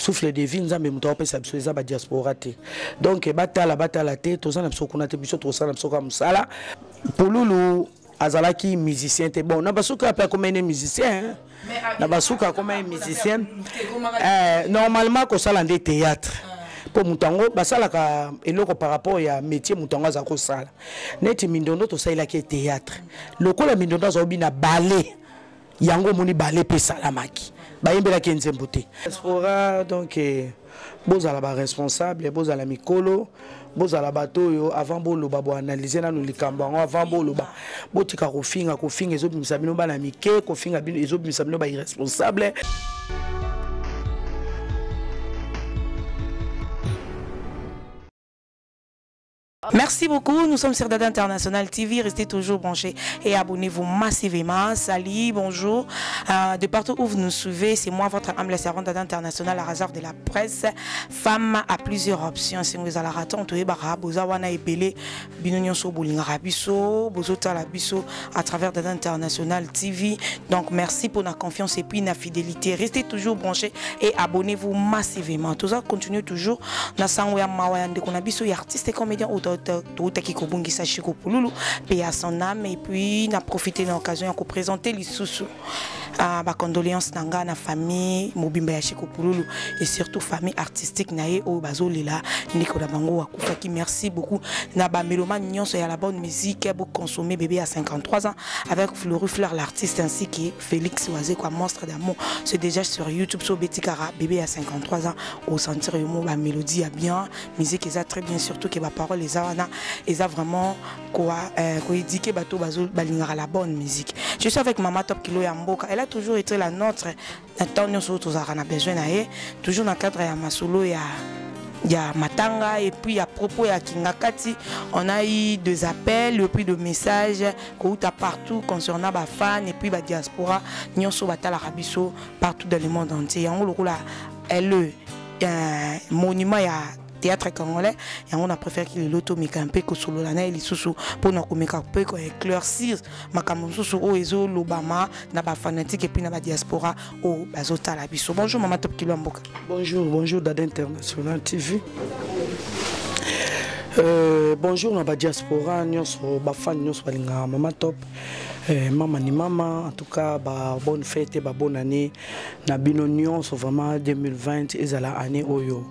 Souffle de vie nzambe moto apesa biso eza ba diaspora te. Donc batala batala te toza na biso kuna te biso tosala biso kaka mosala. Pululu azalaki musicien te bon na basuka mpe akomai ne musicien na basuka akomai musicien eh, normalement kosala nde théâtre mpo moto yango basalaka eloko par rapport ya métier moto yango aza kosala neti mindondo tosalelaki ye théâtre lokola mindondo azalobi na ballet yango omoni bale mpe esalamaki bayembelaki ye nzembo te diaspora donc eh, bozala baresponsable bozala mikolo bozala bato oyo avant boloba boanalyse nanu likambo yango avant boloba botika kofinga kofinga ezobimisa bino bana mike kofinga bino ezobimisa bino bairresponsable Merci beaucoup. Nous sommes sur Dada International TV. Restez toujours branchés et abonnez-vous massivement. Salut, bonjour. Euh, de partout où vous nous suivez, c'est moi, votre humble servante Dada International, la réserve de la presse. Femme à plusieurs options. C'est nous raton, boza wana ebele, bino nyonso bolingaka biso, bozotala biso à travers Dada International TV. Donc, merci pour la confiance et puis la fidélité. Restez toujours branchés et abonnez-vous massivement. Tout ça continue toujours. Na sango ya mawa ya ndeko na biso ya artiste et comédien oyo toutaki kobungisa Chico Pululu paix à son âme et puis na profiter na occasion ya koprésenter lisusu ah, ba condoléances na nga na famille mobimba ya Chico Pululu et surtout famille artistique na ye oyo bazolela ndeko na bango akufaki. Merci beaucoup na ba mélomane nyonso ya la bonne musique bo consommer bébé à 53 ans avec Floru Fleur l'artiste ainsi que Félix Wazekwa monstre d'amour. C'est déjà sur YouTube sur Betikara bébé à 53 ans au sentir yo ba mélodie ya bien musique eza très bien surtout que ba parole eza wana eza vraiment quoi euh, ko éduquer bato bazo balingaka la bonne musique. Je suis avec Mama Top Kilo ya mboka, elle a toujours été la nôtre na temps nyonso tozalaka na besoin na ye toujours na cadre ya masolo ya ya matanga et puis à propos ya Kingakati on a eu des appels et puis des messages kouta partout concernant ba fans et puis ba diaspora nyonso batalaka biso partout dans le monde entier yango lokola elle euh, monument ya théâtre congolais yango na préfère ki lelo tomeka mpe kosolola na ye lisusu mpona komeka mpe koéclaircir makambo mosusu oyo ezolobama na bafanatique epuis na badiaspora oyo bazotala biso. Bonjour mama Top Kilo ya mboka. Bonjour, bonjour Dada International TV. Bonjour na badiaspora nyonso, bafan nyonso balingaka mama Top, mama ni mama, en tout cas ba bonne fête, ba bonne année na bino nyonso. Vraiment 2020 ezala année oyo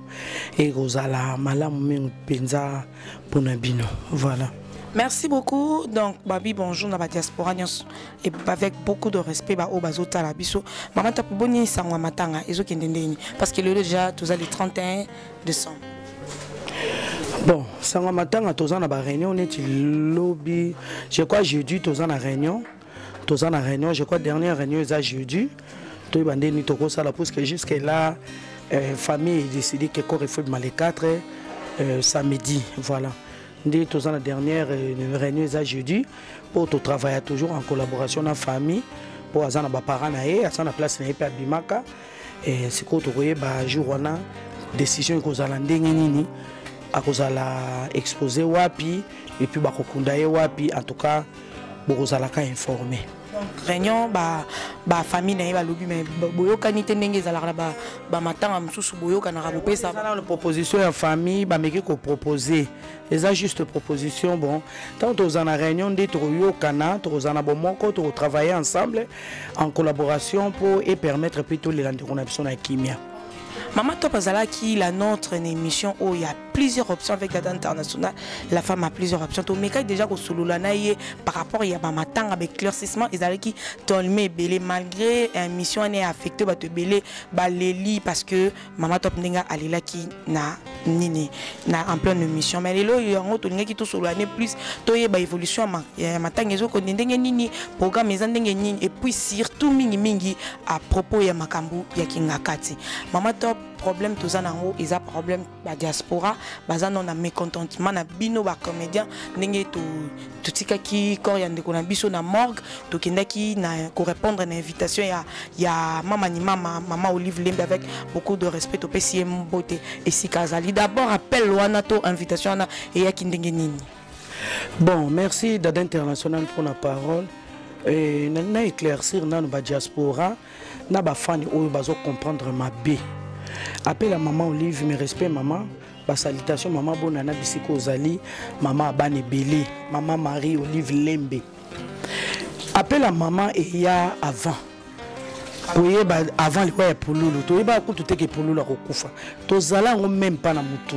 ekozala malamu mingi mpenza mpona bino. Voilà. Merci beaucoup. Donc, Babi, bonjour na ba diaspora nyonso et avec beaucoup de respect ba oyo bazotala biso. Mama Top, boni sango ya matanga ezokende ndeni? Parce que lelo déjà toza le 31 décembre. Bon, sango ya matanga toza na ba réunion neti lobi, je crois jeudi toza na réunion. Toza na réunion, je crois dernière réunion eza jeudi. Toyeba ndeni tokosala puisque jusque là famille décidé que corps efo ebima le 4 samedi. Voilà. Nde toza na dernière réunion eza jeudi po totravailla toujours en collaboration na famille po aza na baparent na ye, aza na place na ye mpe abimaka. Sikoyo tokoyeba jour wana décision ekozala ndenge nini, akozala exposé wapi et puis bakokunda ye wapi. En tout cas bokozalaka informé. Donc réunion ba ba famille na ye balobi mais boyokani te ndenge ezalaka na ba ba matanga mosusu boyokanaka bopesa. Eza na proposition ya famille bameki koproposer, eza juste proposition. Bon, tant toza na réunion nde tokoyokana, tokozala na bomoko, tokotravailler ensemble en collaboration po e permettre mpe tolela ndeko na biso na kimia. Mama Top azalaki la nôtre na émission oyo ya plusieurs options avec Dada International, la femme a plusieurs options. Tomekaki déjà kosolola na ye par rapport ya bamatanga, baéclaircissement ezalaki tolme ebele malgré émission wana affecté bato ebele baleli parce que Mama Top ndenge alelaki na nini na en pleine émission. Mais lelo yango tolingaki tosolola ne plus toyeba évolution ya matanga ezokende ndenge nini, programme eza ndenge nini et puis surtout mingi mingi à propos ya makambo ya Kingakati. Mama Top, problème toza nango eza problème ba diaspora baza non na mécontentement na bino ba comédien ndenge totikaki corps ya ndeko na biso na morgue, tokendaki na ko répondre na invitation ya mama ni mama, mama Olive Lembe avec beaucoup de respect topesi ye mbote esika azali. D'abord appel wana to invitation wana eyaki ndenge nini? Bon, merci Dada International pour la parole. Et na éclaircir nanu ba diaspora na ba fani oyo bazo comprendre mabe. Appel à maman Olive, mes respects maman. Ba salutation maman Bonana bisiko ozali, maman abana ebele, maman Marie Olive Lembe. Appel à maman eya avant. Koyeba avant liwa ya Pululu, toyeba kutu te ke Pululu akokufa. Tozala yango même pas na mutu.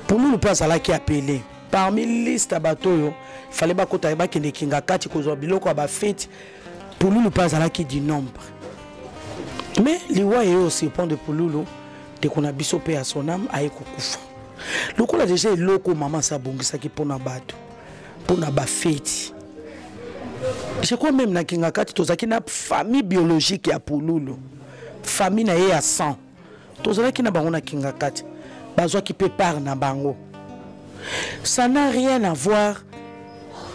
Pululu mpe azalaki appelé parmi liste ya bato oyo fallait bakota bakende kinga kati kozwa biloko ya bafeti. Pululu mpe azalaki du nombre. Mais liwa eye osurprendre Pululu, ndeko na biso mpe ya son âme aye kokufa. Lokola deja eloko mama asi abongisaki mpona bato, mpona bafeti. Je crois même na kinga kati tozalaki na famille biologique ya Pululu, famille na ye ya sang. Tozalaki na bango na kinga kati, bazwaki mpe part na bango. Ça n'a rien à voir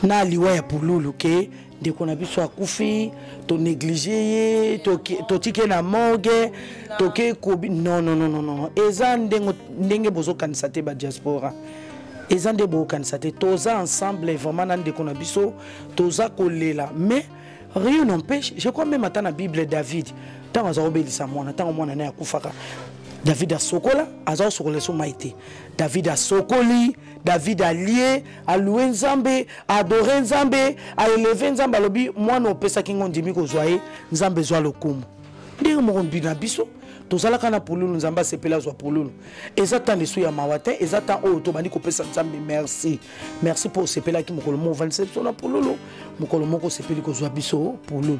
na liwa ya Pululu ke ndeko na biso akufi, tonéglige ye, totike na morgue, toke kobi. Non, non, non, non, non, eza ndenge, ndenge bozokanisa te, badiaspora. Eza nde bokokanisa te. Toza ensemble vraiment na ndeko na biso, toza kolela, mais rien n'empêche. Je crois même ata na Bible, David, ntango aza kobelisa mwana, ntango mwana naye akufaka, David asokola, aza kosokola so mai te. David asokoli, David alie, aloue Nzambe, adore Nzambe, aeleve Nzambe, alobi: mwana opesaki ngo, ndimi kozwa ye, Nzambe ezwa lokumu. Ndenge moko mbi na biso tozalaka na Pululu, Nzambe asepeli azwa Pululu. Eza temps lisu ya mawa te, eza temps oyo tobandi kopesa Nzambe merci. Merci mpo osepelaki mokolo moko ovandisa biso na Pululu, mokolo moko osepeli kozwa biso Pululu.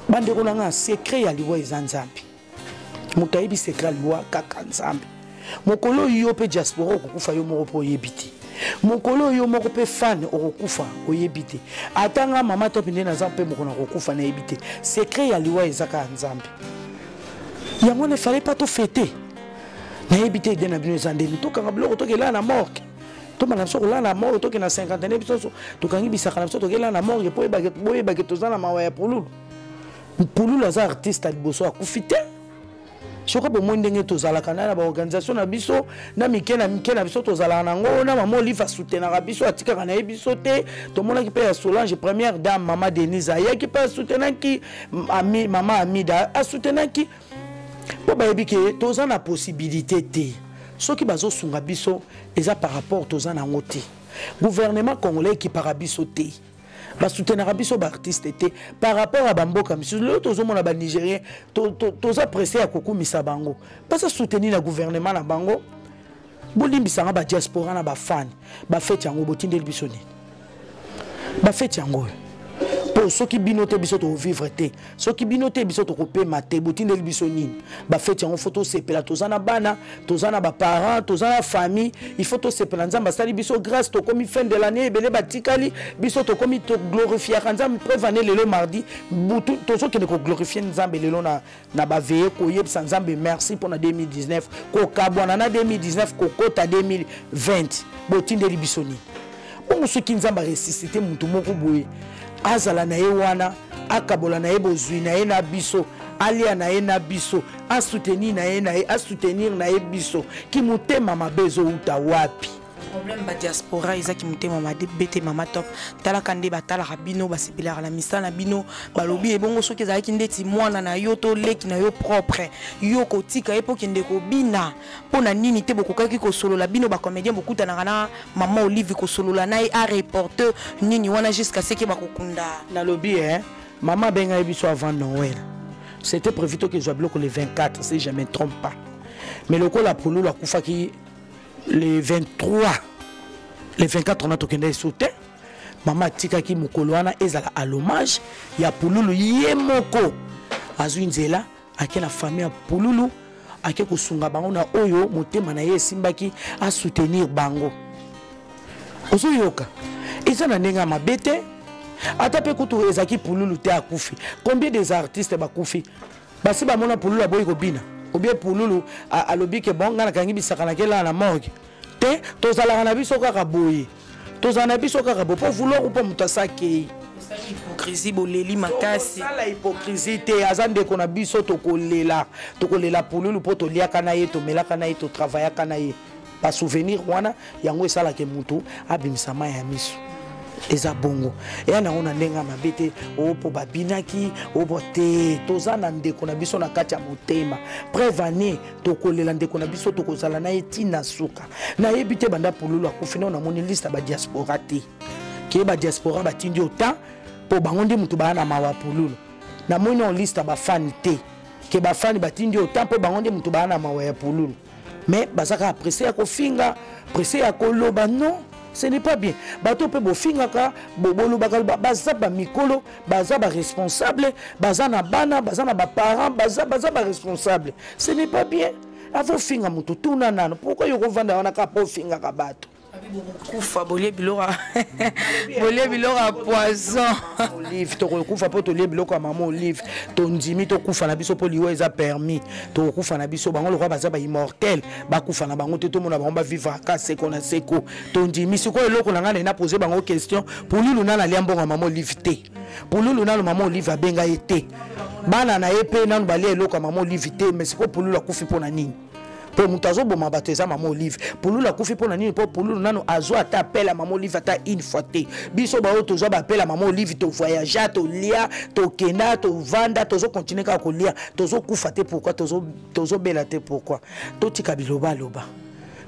Bandeko na nga, secret ya liwa eza Nzambe. Moto ayebi secret ya liwa kaka Nzambe. Mokolo oyo yo mpe diaspora okokufa, yo moko mpe oyebi te. Mokolo oyo yo moko mpe fan okokufa, oyebi te. Ata nga mama to mpe nde naza mpe mokolo nakokufa, nayebi te. Secret ya liwa eza kaka Nzambe. Yango wana efale pa tofete. Nayebi te ide na bino eza ndeni. Tokanga biloko, tokelala na morgue, tobanda biso kolala na morgue, tokende na cinquantenaire, biso nyonso tokangi bisaka na biso, tokelala na morgue mpo boyebake toza na mawa ya Pululu. Pululu aza artiste ya liboso akufi te. Soki bomoi ndenge tozalaka na baorganisation na biso, na mike na mike na biso tozalaka nango, na mama Olive asoutenaka biso, atikaka na ye biso te. Tomonaki mpe ya Solange, première dame, mama Denise ayaki mpe asoutenaki ami, mama Amida asoutenaki, mpo bayebi ke toza na possibilité te. Soki bazosunga biso, eza par rapport toza nango te. Gouvernement congolais ekipaka biso te, basoutenaka biso baartiste te par rapport à bamboka misusu. Lelo tozomona banigérien, toza pressé ya kokumisa bango, baza soutenir na gouvernement na bango. Bolimbisanga, badiaspora na bafani, bafeti yango botindeli biso nini? Bafeti yango oyo mpo soki bino te, biso tokovivre te. Soki bino te, biso tokopema te. Botindeli biso nini? Bafeti yango, faut tosepela. Toza na bana, toza na baparent, toza na famille, il faut tosepela. Nzambe asali biso grâce, tokomi fin de l'année, ebele batikali, biso tokomi toglorifiaka Nzambe. Preuve ane lelo mardi butu tozokende koglorifie Nzambe lelo na baveye, koyebisa Nzambe merci mpona 2019, kokabwana na 2019, kokota 2020. Botindeli biso nini? Bongo soki Nzambe aressuscite motu moko boye, azala na ye wana, akabola na ye bozwi na ye na biso, alia na ye na biso, asoutenir na ye na ye, asoutenir na ye biso, ki motema mabe ezowuta wapi? Problème badiaspora ezaki motema mabe te, mama Top. Talaka nde batalaka bino, basepelaka na misala na bino. Balobi ebongo soki ezalaki ndeti mwana na yo to leki na yo propre, yo kotika ye mpo kende kobina mpo na nini te? Bokokaki kosolola, bino bacomédien bokutanaka na mama Olive, kosolola na ye, areporte nini wana jusqu'à ce ke bakokunda. Nalobi eh, mama abengai biso avant Noël. C'était prévu tokezwa biloko le 24, si je me trompe pas, mais lokola Pululu akufaki le 23, le 24 wana tokende esu te. Mama atikaki mokolo wana ezala à l'hommage ya Pululu. Ye moko azwi nzela, ake na famille ya Pululu, ake kosunga bango na oyo motema na ye esimbaki, asoutenir bango. Ozoyoka, eza na ndenge ya mabe te. Ata mpe kutu ezalaki Pululu te akufi, combien des artistes bakufi, basi bamona Pululu aboyi kobina, obie Pululu alobi ke bon, ngai nakangi bisaka, nakelala na morgue te. Tozalaka na biso kaka boye, tozala na biso kaka boye, mpo vouloir mpo moto asakei. Hypocrisie, boleli makasi. Tosala hypocrisie te. Aza ndeko na biso, tokolela, tokolela Pululu mpo toliaka na ye, tomelaka na ye, totravaillaka na ye. Basouvenir wana yango esalaka motu abimisa mai ya miso. Eza bongo, eya nango na ndenge ya mabe te. Oyo mpo babinaki oyo te, toza na ndeko na biso na kati ya motema. Preuve ane tokolela ndeko na biso, tokozala na ye ntina suka. Nayebi te banda Pululu akufi nao namoni liste ya badiaspora te, ke badiaspora batindi ota mpo bango nde moto baya na mawa Pululu. Namoni nao liste ya bafani te, ke bafani batindi ota mpo bango nde moto baya na mawa ya Pululu. Mais baza kaka presse ya kofinga, presse ya koloba. Non, ce n'est pas bien. Bato mpe bofingaka, bolobaka, baza bamikolo, baza baresponsable, baza na bana, baza na baparent, baza baresponsable. Ce n'est pas bien. Avofinga moto, tuna nano pourquoi yo kovanda wana kaka mpo ofingaka bato. Kufa bolie biloko, bolie biloko ya poison. Olive, tokokufa mpo tolie biloko ya mama Olive. Tondimi tokufa na biso mpo liwa eza permis. Tokokufa na biso. Bango lokola baza baimmortel, bakufa na bango te, tomona bango bavivre aka seko na seko. Tondimi. Sikoyo eloko na ngai naina pose bango question: Pululu nano alia mbongo ya mama Olive te? Pululu nano mama Olive abenga ye te? Bana na ye mpe nano balia eloko ya mama Olive te? Mais sikoyo Pululu akufi mpo na nini? Mpo moto azoboma bato eza mama Olive. Pululu akufi mpo na nini? Mpo Pululu nano azwa ata appel ya mama Olive ata une fois te. Biso baoyo tozwa baappel ya mama Olive, tovoyagea, tolia, tokenda, tovanda, tozokontinue kaka kolia, tozokufa te. Pourquoi tozobela te? Pourquoi? Totika bilobaloba,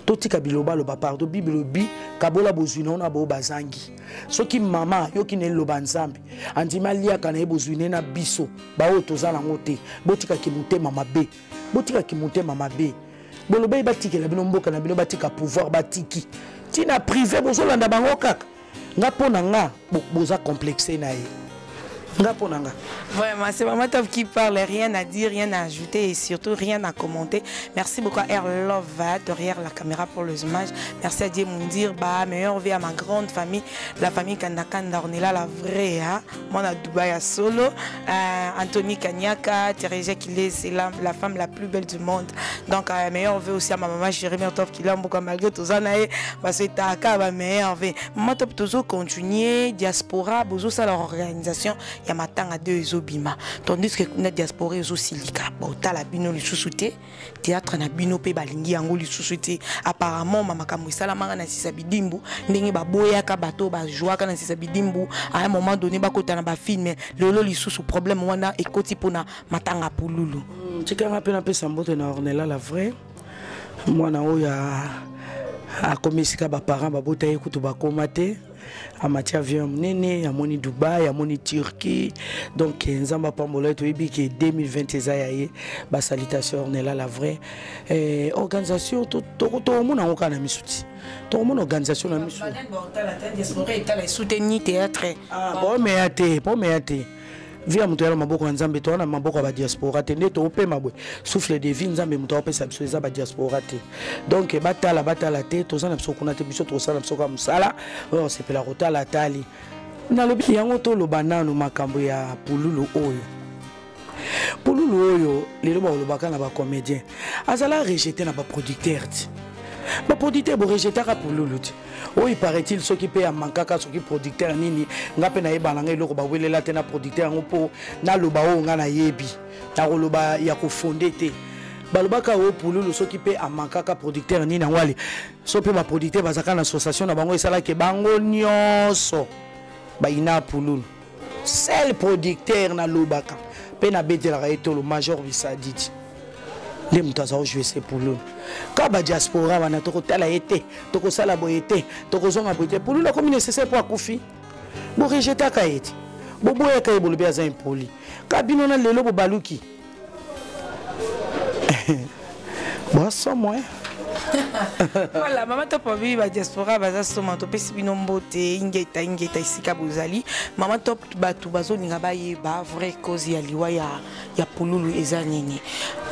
totika bilobaloba, pardon. Bible elobi: kabola bozwi na yo na bao bazangi. Soki mama ayoki na eloba Nzambe, andimi aliaka na ye bozwi ne na biso baoyo toza nango te. Botikaki motema mabe, botikaki motema mabe. Bolobai batikela bino mboka na bino, batika pouvoir, batiki ntina privé, bozolanda bango kaka. Nga mpo na nga, boza complexe na ye. Nga mpo na nga. Vraiment, c'est Maman Top qui parle, rien à dire, rien à ajouter et surtout rien à commenter. Merci beaucoup à Air Love derrière la caméra pour les images. Merci à Dieu Moundir, bah, meilleure vie à ma grande famille, la famille Kanda Kanda, on est là, la vraie, hein. Moi, à Dubaï à solo, Anthony Kanyaka, Thérésia Kile, c'est la femme la plus belle du monde. Donc, meilleure vie aussi à ma maman chérie, Maman Top qui l'a beaucoup malgré tout ça, bah, c'est ta bah, meilleure vie. Maman Top toujours continuer, diaspora, bozo ça leur organisation, il y a matanga deux ezobima, tandis que na diaspora ezosilika, botala bino lisusu te, théâtre na bino mpe balingi yango lisusu te. Apparemment makambo esalamaka na sisa bidimbu, ndenge baboyaka bato bajwaka na sisa bidimbu à un moment donné bakota na bafilm. Lelo lisusu problème wana ekoti mpona matanga Pululu. Tikanga mpe napesa mbote na Ornela la vraie, mwana oyo akomi esika baparent babota ye kutu bakóma te. Amati avion monene, amoni Dubai, amoni Turquie. Donc Nzambe apambola ye. Toyebi ke 2020 eza ya ye. Basalutation Ornela la vraie. Organisation tokomona yango kaka na misu ti tokomona organisation na misu. Soutenir théâtre. Bomeya te, bomeya te. Vie ya moto ya na maboko ya Nzambe. Toza na maboko ya badiaspora te. Nde toopema boye, souffle de vie Nzambe moto aopesa biso, eza badiaspora te. Donc batala, batala te, toza na biso kuna te. Biso tokosala biso kaka mosala oyo osepela kotala. Tali nalobi yango, toloba nanu makambo ya Pululu oyo. Pululu oyo lelo bakolobaka na bacomédien, azala rejeté na baproducteur ti baproducteur borejetaka Pululu ti oyo paraît-il soki mpe amankaka soki producteur nini. Nga mpe nayeba na ngai eloko bawelela te na producteur yango, mpo naloba oyo nga nayebi, nakoloba ya kofonde te. Balobaka oyo Pululu soki mpe amankaka producteur nini yango ale so mpe baproducteur bazalaka na association na bango, esalaki bango nyonso bayina Pululu. Seul producteur nalobaka mpe nabetelaka ye tolo, Major Bisadidi, nde moto aza kojouer se Pululu. Ka badiaspora wana, tokotala ye te, tokosala boye te, tokozonga boye te. Pululu akomi nécessaire mpo akufi, borejetaka ye te, boboyaka ye, bolobi aza impoli. Ka bino na lelo bobaluki bosomo. Voilà, Mama Top abi badiaspora baza soma. Topesi bino mbote, ingeta ingeta esika bozali. Mama Top, bato bazolinga bayeba vraie cause ya liwa ya Pululu eza nini.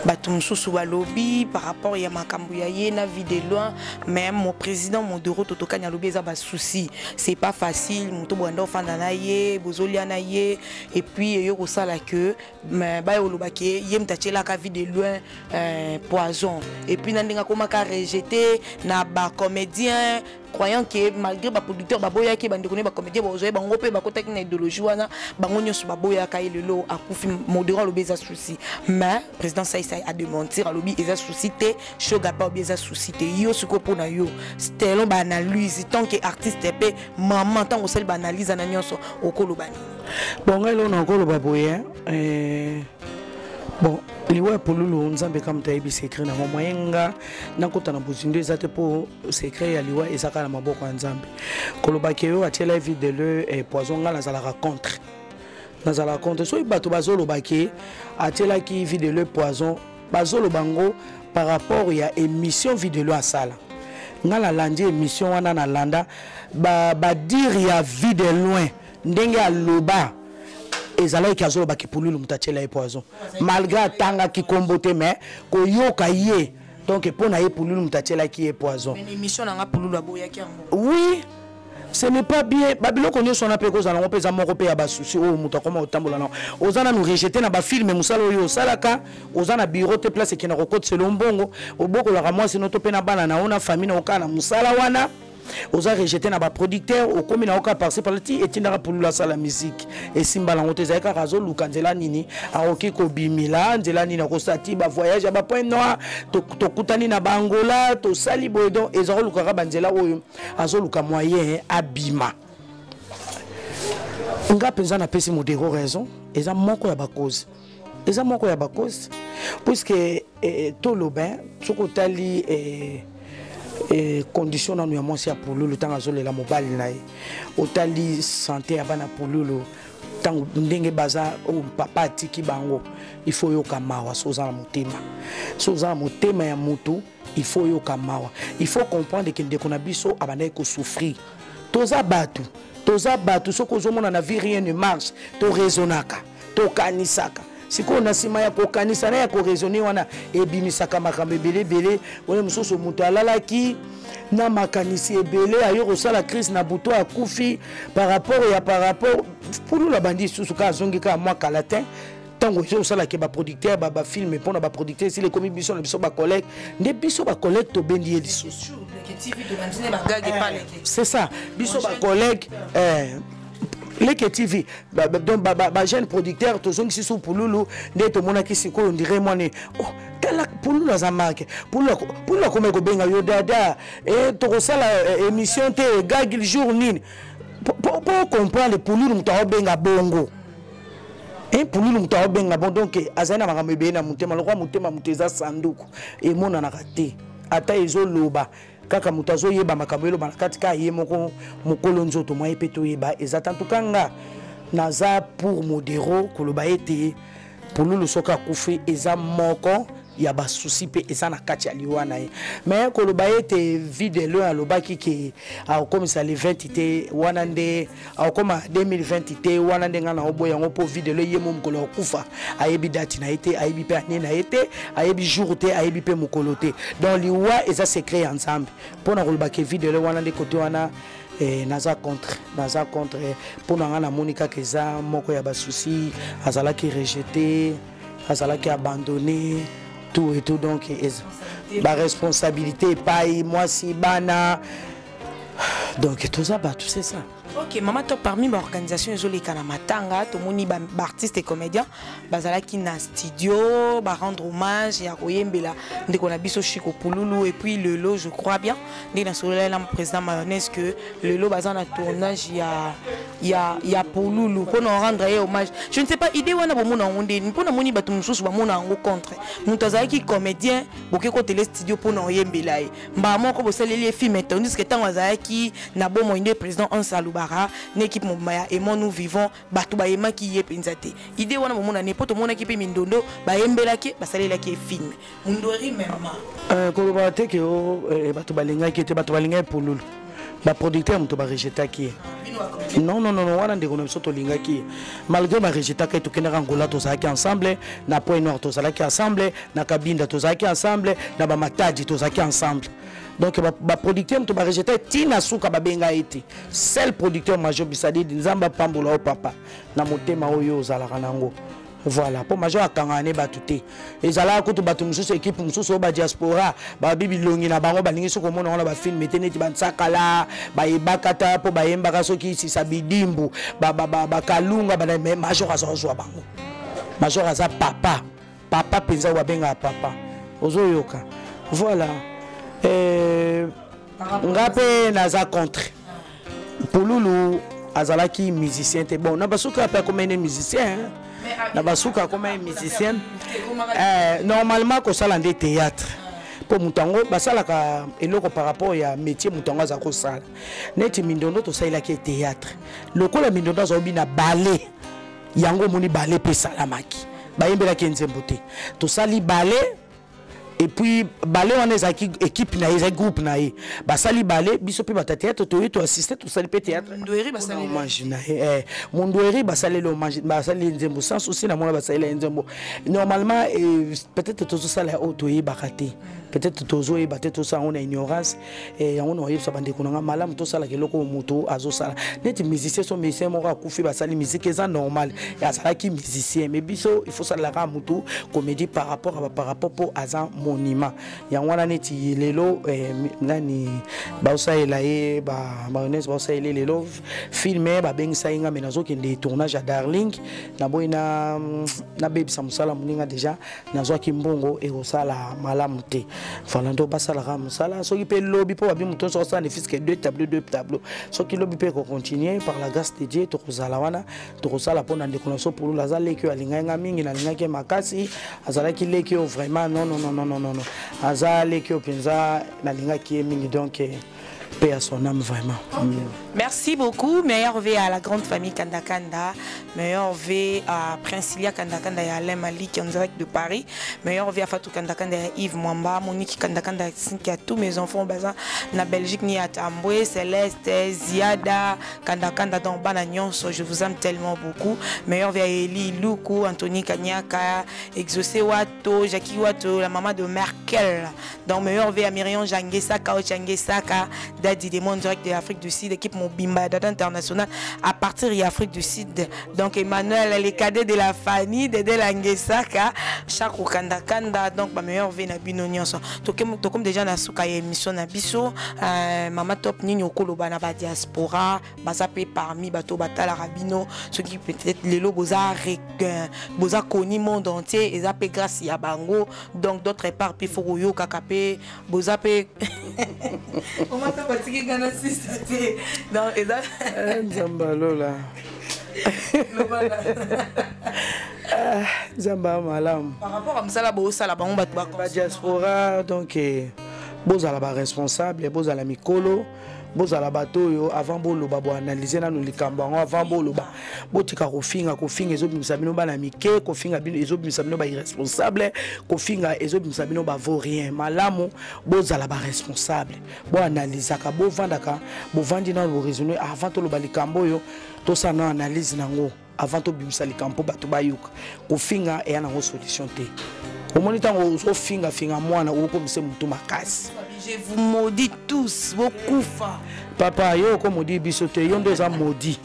Bato mosusu balobi par rapport ya makambo ya ye na Vie de Loin, mais mon président Modoro Totokani alobi eza basusi, c'est pas facile. Moto bwanda ofanda na ye, bozolia na ye, et puis eyo kosala ke baya olobaki ye moto atielaka Vie de Loin poison, et puis na ndenge akomaka rejeté na bacomédien. Croyant que malgré baproducteur baboyaki, bandeko ne bacomédien bazoye bango mpe bakotaki na idéologie wana, bango nyonso baboyaka ye. Lelo akufi, Modero alobi eza souci, mais président Saisai adémentir, alobi eza souci te. Shoga mpe alobi eza souci te. Yo sikoyo, mpona yo, selon baanalyse, tant que artiste mpe mama, ntango osali baanalyse wana nyonso, okoloba nini? Bon, ngai lelo nakoloba boye, bon, liwa ya Pululu, Nzambe ka moto ayebi secret nango. Moyen nga nakota na bozindo eza te, mpo secret ya liwa eza kaka na maboko ya Nzambe. Kolobaki oyo atiela Vue de Loin poison, ngai nazalaka contre, nazalaka contre. Soki bato bazolobaki atielaki Vue de Loin poison, bazoloba ngo par rapport ya émission Vue de Loin asala. Ngai nalandi émission wana, nalanda badire ba ya Vue de Loin, ndenge aloba ezalaki azolobaki Pululu moto atiela ye poison, malgré atangaki kombo te, mais koyoka ye, donc mpo na ye Pululu moto atielaki ye poison. Émission nanga, Pululu aboyaki yango. Oui, ce n'est pas bien. Babiloko nyonso wana mpe kozala yango mpe eza moko mpe ya basusi oyo moto akoma kotambola nango. Oza nanu rejeté na bafilm, mosala oyo osalaka, oza na bureau te, place ekenda kokotisela mbongo, obokolaka mwasi no to mpe na bana na yo na famille na okala na mosala wana, oza rejeté na baproducteur, okomi na oka par-ci par-là, ti etindaka Pululu asala musique, esimba nango te. Ezali kaka azoluka nzela nini akoki kobimila, nzela nini akosala, ti bavoyage ya bapoint noir, tokutani na baangola, tosali boye. Donc eza kolukaka banzela oyo azoluka moyen abima. Nga mpenza napesi Modero raison, eza moko ya bacause, eza moko ya bacause, puisque toloba, soki otali condition nanu ya mwasi ya Pululu ntango azolela mobali na ye, otali santé ya bana Pululu ntango ndenge baza oyo papa atiki bango, il faut oyoka mawa. So oza na motema, so oza na motema ya mutu, il faut oyoka mawa, il faut comprendre ke ndeko na biso abandaki kosouffrir. Toza bato, toza bato. Soki ozomona na vie rien ne marche, toraisonnaka, tokanisaka. Sikoyo na nsima ya kokanisa na ya koraisonner wana, ebimisaka makambo ebele ebele. Wana mosusu moto alalaki na makanisi ebele, ayo kosala crise na butu, akufi par rapport ya par rapport Pululu abandi lisusu kaka, azongi kaka mwa kala te. Ntango ezosalaka baproducteur bafilm, mpona baproducteur esili, ekomi biso na biso bacollègue nde, biso bacollègue tobendi ye lisusu. C'est ça, biso bacollègue Leke TV, donc bajeune producteur, tozongisi su Pululu nde tomonaki. Sikoyo ondire mwane, oh, tala Pululu aza marke. Pululu akomaki kobenga yo dada, tokosala émission te, gag jour nini, po comprendre Pululu moto aobenga bongo. Pululu moto aobenga bon, donc azali na makambo ebele na motema. Lokwa motema moto eza sanduku, emonanaka te, ata ezoloba kaka moto azoyeba makambo eloba na kati, kaka ye moko mokolo nzoto mwa ye mpe toyeba eza ta. Ntuka nga naza pour Modero koloba ete Pululu soki akufi, eza moko ya basusi mpe eza na kati ya liwa na ye. Mais koloba ete Vue de Loin alobaki ke akokomisa le 20 te, wana nde akokoma 2020 te, wana nde ngai na oboya yango, mpo Vue de Loin ye mo mokolo akufa ayebi date na ye te, ayebi mpe année na ye te, ayebi jour te, ayebi mpe mokolo te. Donc liwa eza secret ya Nzambe. Mpo na koloba ke Vue de Loin wana nde kote wana, naza contre, naza contre. Mpo na ngai namoni kaka eza moko ya basusi, azalaki rejeté, azalaki abandonné, tout et tout. Donc baresponsabilité epai mwasi, bana, donc toza bato, c'est ça. Ok, mama to, parmi baorganisation ezoleka na matanga, tomoni baartiste et comédien bazalaki na studio barendre hommage ya koyembela ndeko na biso Chiko Pululu. Et puis lelo, je crois bien, ndenge nasololaki na président Mayonnaise, que lelo baza na tournage ya Pululu mpona rendre ye hommage. Je ne sais pas, idée wana bomona yango ndeni? Mpona moni bato mosusu bamona yango contre. Moto azalaki comédien, boke kotele studio mpona oyembela ye, mbala moko bosaleli ye film, tandis que ntango azalaki na bomoi, nde président Anse alobaka na équipe mobima ya Aimons nous vivons, bato bayemaki ye mpenza te. Idée wana bomona ne? Mpo tomonaki mpe mindondo bayembelaki, basalelaki ye film Mundori mema. Koloba te ke bato balingaki te, bato balingaki Pululu, baproducteur moto barejetaki ye. Non, non, non, wana ndeko na biso, tolingaki ye malgré barejetaka ye. Tokendaka Angola, tozalaki ensemble, na Point Noir tozalaki ensemble, na Kabinda tozalaki ensemble, na Bamatadi tozalaki ensemble. Donc baproducteur moto barejeta, ntina suka babenga ye te. Seul producteur major Bisadidi, Nzambe apambola o papa na motema oyo ozalaka nango. Voilà, mpo major akangaka ne bato te. Ezalaka kutu bato mosusu, ekipe mosusu oyo badiaspora babi bilongi na bango, balingi soki omona yango na bafilme te, neti bansakala bayebaka ta mpo bayembaka soki sisa bidimbu bakalunga. Mais major aza ozwa bango. Major aza papa, papa mpenza oyo babengaka papa, ozoyoka. Voilà, nga mpe naza contre. Pululu azalaki musicien te. Bon, na basuka mpe akomai ne musicien, na basuka akomai musicien. Normalement kosala nde théâtre, mpo moto yango basalaka eloko par rapport ya métier moto yango aza kosala. Neti Mindondo, tosalelaki théâtre. Lokola Mindondo aza na ballet, yango omoni ballet mpe esalamaki, bayembelaki nzembo te. Tosali ballet et puis ballet wana ezalaki équipe na ye, ezalaki groupe na ye, basali ballet. Biso mpe bato ya théâtre toye, toassiste, tosali mpe théâtre. Hommage na ye, Mundueri, basaleli hommage, basaleli nzembo. Sans souci, namona basaleli ye nzembo. Normalement, peut-être tozosala oyo toyebaka te, peut-être tozoyeba te, tosala yango na ignorance. Yango na oyebisa bandeko na nga, malamu tosalaka eloko oyo moto azosala. Neti musicien, so musicien moko akufi, basali musique, eza normal, azalaki musicien. Mais biso, il faut salelaka motu comédie par rapport à par rapport mpo aza monument. Yango wana, neti lelo nani baosalela ye, bayonnaise baosalela ye lelo filme, babengisa ye nga, me nazokende tournage ya Darling. Naboyi nabebisa mosala moninga. Déjà nazwaki mbongo, ekosala malamu te. Voilà, ndo basalaka mosala. Soki mpe lobi, mpo babi moto nyonso osala ne fût-ce que deux tableau, deux tableau, soki lobi mpe ekocontinue, par la grâce de Dieu, tokozala wana, tokosala mpo na ndeko na biso Pululu. Aza leki oyo alingaki nga mingi, nalingaki ye makasi. Azalaki leki oyo vraiment, non, non, non, non, non, non, aza leki oyo mpenza nalingaki ye mingi. Donc paix à son âme, vraiment. Okay. Merci beaucoup. Meilleur V à la grande famille Kanda Kanda. Meilleur V à Princilia Kanda Kanda et Alain Malik en direct de Paris. Meilleur V à Fatou Kanda Kanda et Yves Mwamba. Monique Kanda Kanda, à tous mes enfants baza na Belgique ni à Tamboué, Céleste, Ziada, Kanda Kanda dans bana nyonso. Je vous aime tellement beaucoup. Meilleur V à Eli Luku, Anthony Kanyaka, Exaucé Wato, Jackie Wato, la maman de Merkel. Donc meilleur V à Myriam Jangesaka, Jangesaka, Daddy des mondes direct de l'Afrique du Sud, équipe Mobimba, Dada International, à partir de l'Afrique du Sud. Donc Emmanuel, les cadets de la famille, Dédé Langesaka, Chakou Kanda Kanda, donc ma meilleur V na bino nyonso. Tokom déjà na suka émission na biso, Mama Top, nini okoloba na ba diaspora, baza pe parmi bato batala rabino, ceux qui peut-être lelo boza boza connu monde entier, eza pe grâce ya bango. Donc d'autre part puis faut koyoka pe boza pe omata batiki ngana sisa te. Donc eza Nzambe alola, Nzambe ya malamu. Par rapport à mosala bosala, bango bato badiaspora, donc bozala baresponsable, bozala mikolo, bozala bato oyo avant boloba, boanalyse nanu likambo yango avant boloba. Botika kofinga. Kofinga ezobimisa bino bana mike, kofinga bino ezobimisa bino bairresponsable, kofinga ezobimisa bino bavaurien. Malamu bozala baresponsable, boanalizaka, bovandaka, bovandi nano, boraisonne avant toloba likambo oyo, tosala na analyse nango avant tobimisa likambo mpo bato bayoka. Kofinga eya nango solution te. Omoni, ntango ozofingafinga mwana, okomisa motu makasi. Je vous maudis tous, bokufa. Papa, yo okomaudire biso te. Yo nde oza maudit,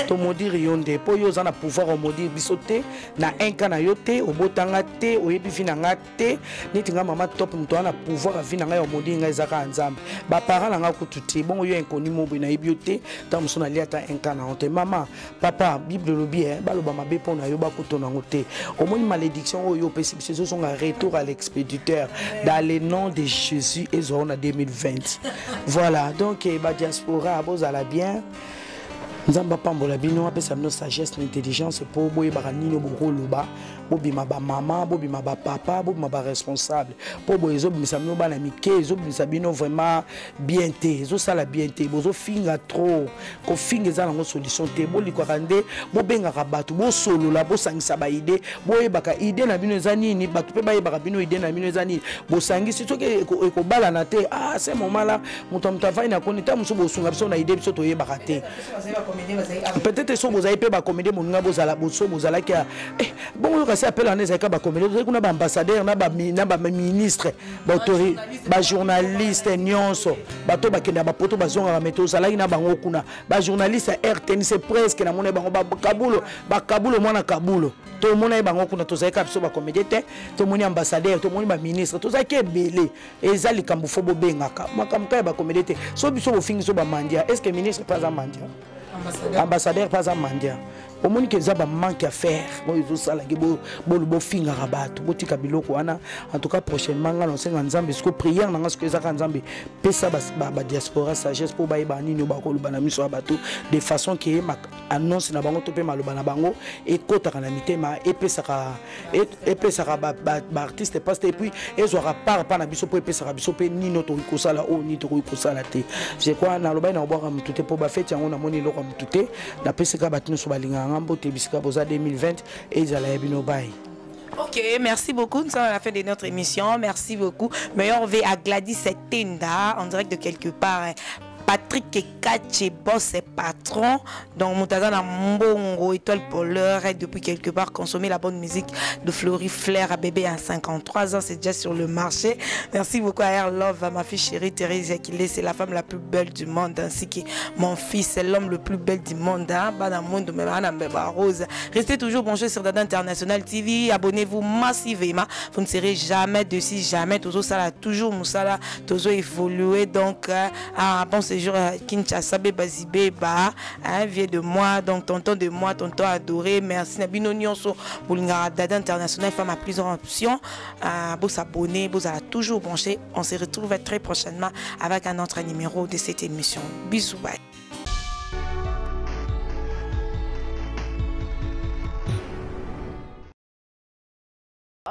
tomaudire yo nde, mpo yo oza na pouvoir omaudire biso te. Na un cas na yo te, obotanga te, oyebi vie na nga te. Neti nga Mama Top, moto aza na pouvoir ya vie na ngai omaudire ngai eza kaka Nzambe, baparent na nga kutu te. Bongo yo inconnu mo boye, nayebi yo te, ntango mosusu nalia ata un cas na yo te. Mama, papa, Bible elobi baloba mabe mpo na yo, bakuta nango te. Omoni malédiction oyo opesi biso ezozonga, retour à l'expéditeur dans le nom de Jésus, ezwa na 2020. Voilà, donc badiaspora, bozala bien. Nzambe apambola bino, apesa bino sagesse na intelligence mpo boyebaka nini bokoloba. Bobima bamama, bobima bapapa, bobima baresponsable, mpo boye ezobimisa bino bana mike, ezobimisa bino vraiment bien te, ezosala bien te. Bozofinga trop, kofinga eza nango solution te. Bolikwaka nde bobengaka bato, bosolola, bosangisa baidées, boyebaka idée na bino eza nini, bato mpe bayebaka bino idée na bino eza nini. Bosangisi, soki ekobalana te, ah, ce moment là moto ya moto avai na koni. Ta mosusu bosunga biso na idée, biso toyebaka te. Peut-être so bozali mpe bacomédie, moninga bozala so bozalaki ya bongo yoka. Kasi appel wana ezalaki bacomédien, tozali kuna baambassadeur na baministre, bajournaliste nyonso, bato bakenda bapoto bazongaka, me tozalaki na bango kuna, bajournaliste ya RTNC presque namona bango, bakabulo, bakabulo, mwana kabulo, tomona ye bango kuna. Tozalaki kaka biso bacomédien te, tomoni ambassadeur, tomoni baministre, tozalaki ebele. Eza likambo fo bobengaka makambo kaka ya bacomédien te. So biso bofingi so bamandia, est ce que ministre mpe aza mandia, ambassadeur mpe aza mandia? Omoni ke eza bamanque ya faire oyo ezosalaki bolu bofingaka bato. Botika biloko wana. En tout cas, prochainement nga naosenga Nzambe siko, prière na nga siko ezaka: Nzambe, pesa badiaspora sagesse mpo bayeba nini oyo bakoloba na miso ya bato, de façon ke annonce na bango to mpe maloba na bango ekɔtaka na mitema, epesaka baartiste mpasi te, et puis ezwaka part mpa na biso mpo epesaka biso mpe nini tokoki kosala, oyo nini tokoki kosala te. Je crois nalobaki na kobwaka motu te mpo bafeti yango, namoni eloko ya motu te. Napesika bato nyonso balingaka nga mbote bisika boza. 2020 ezala ya bino. Bai. Ok, merci beaucoup. Nous sommes à la fin de notre émission. Merci beaucoup. Meilleur V à Gladys Tenda, en direct de quelque part. Patrick Ekache, boss et patron. Donc, Moutazana Mbongo, étoile polaire, depuis quelque part, consommer la bonne musique de Florie Flair à bébé à 53 ans, c'est déjà sur le marché. Merci beaucoup à Air Love, à ma fille chérie Thérèse Akile, c'est la femme la plus belle du monde, ainsi que mon fils, c'est l'homme le plus bel du monde. Hein? Rose. Restez toujours branchés sur Dada International TV. Abonnez-vous massivement. Vous ne serez jamais dessus, jamais. Toujours ça, toujours mosala, toujours évoluer. Donc, ah, bon séjour à Kinshasa, Beba Ba, hein, vieux de moi, donc tonton de moi, tonton adoré. Merci na bino nyonso pour Dada International, femme à plusieurs options. Vous s'abonner, vous allez toujours brancher. On se retrouve très prochainement avec un autre numéro de cette émission. Bisous, bye.